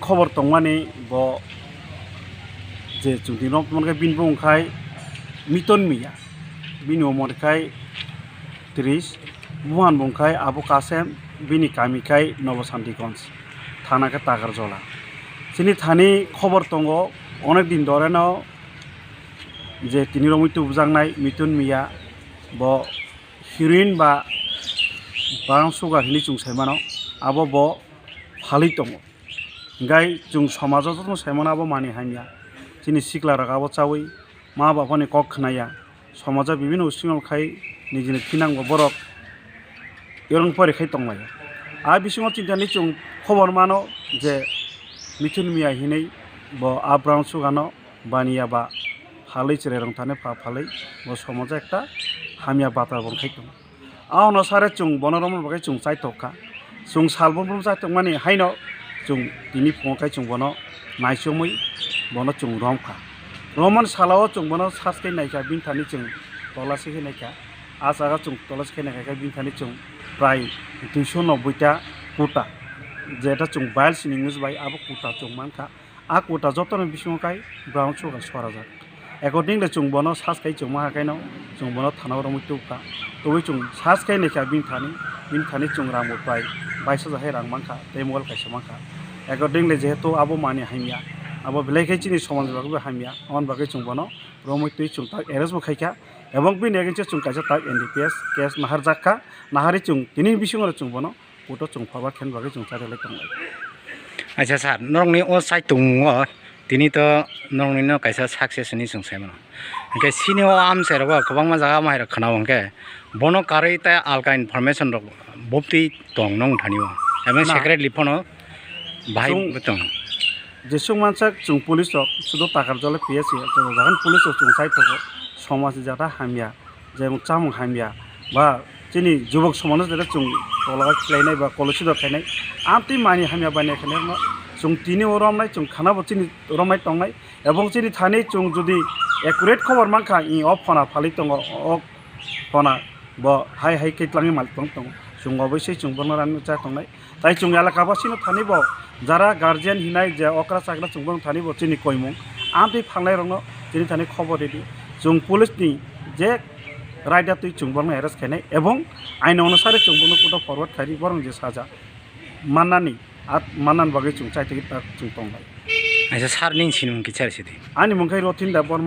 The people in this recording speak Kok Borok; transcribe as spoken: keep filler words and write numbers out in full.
Khobor tongmani bo je chwng tini romtongmani khe bini bumung khai Miton Miya, bini umor khai tris, buhan bung khai Abu Kasem, bini kami khai Nobo Santigonj, thana khe Takarjola. Chini thani khobor tongo, onek din doreno je tini romwi tubujaknai Miton Miya, bo heroin ba brown sugar hinwi chwng sai mano, abo bo phalwi tongo. Hinkhe chwng somajo jotono sai mano abo manwi hamya. Chini sikla rok abo chawi ma baphani kok khnaya. Somajo bibinno usingno khai nijini thinangbo borok yorong pori khai tonglaio. A bisingo chini thani chwng khobor mano je Miton Miya hinwi bo a brown sugar no baniya ba phalwi chwrai rong thani pha phalwi bo somajo ekta hamya bata rok khai tongo. Aono sare chwng bono romna bagwi chwng chaitok kha. Chwng sal brum brum chaitok mani haino chwng tini phungo khai chwng bono naichomwi bono chwng rom kha. Romani salao chwng bono sas khe naikha, bini thani chwng tola se khe naikha. A jaga chwng tola se khe naikha khe bini thani chwng prai duiso nobboi ta kuta, jeta chwng bile sining use bai abo kuta chwng mankha. A kuta jotono bisingo khai brown sugar sorajak. Accordingly, chwng bono sas khai chwng maha khaino chwng bono thana o romwi tubukha. Tubui chwng sas khai naikha bini thani, bini thani chwng rang bo prai bais hajar hai rang mankha, tei mobile kaisa mankha. Accordingly, jehetu abo manwi hamya, abo belai khe chini somaj bagwi bo hamya, aboni bagwi chwng bono romwi twi chwng tak arrest bo khaikha, ebong bini against o chwng kaisa tak N D P S case naharjak kha, naharwi chwng tini bisingo chwng bono court o chwng forward khaina bagwi chwng chari lai tonglai. Acha sir, norokni o chaitongo tini to norokni no kaisa success hinwi chwng sai mano. Hinkhe chini o amchai rogo kwbangma jaga amai rok khwnao hinkhe bono karwi tei alka information rok bubtwi tong nong thani o. Abo na. Secretly phano bahai Chwng bwtong. Jesuk mansak chwng police rok sudo Takarjola P S C o jagan police rok chwng chai tongo, somaj ni jata hamya. Jemon chamung hamya ba chini jubok somano jeta chwng tola khlainai ba kolosi dok khainai, amtwi manwi hamya baniya khainai no chwng tini o romnai, chwng khana bo chini romnai tongnai, ebong chini thani chwng jodi accurate khobor mankha, i o phona phalwi tongo, o phona bo hai hai khe tlangwi mal tong tongo, chwng oboisoi chwng bono rang cha tongnai. Tai chwng elaka basino thani bo jara guardian hinai je okra chakra chwng bong thani bo chini koimung amtwi phalnai rokno chini thani khobor ridi. Chwng police ni je raida twi chwng bongno arrest khainai ebong ain onusari chwng bongno court o forward khairi borong je saja mannani at mannan bagwi chwng chaitwi tak chwng tongnai. Aisa sir ning sinimung kichar sidi. Ani mung khai Rothin Debbarma.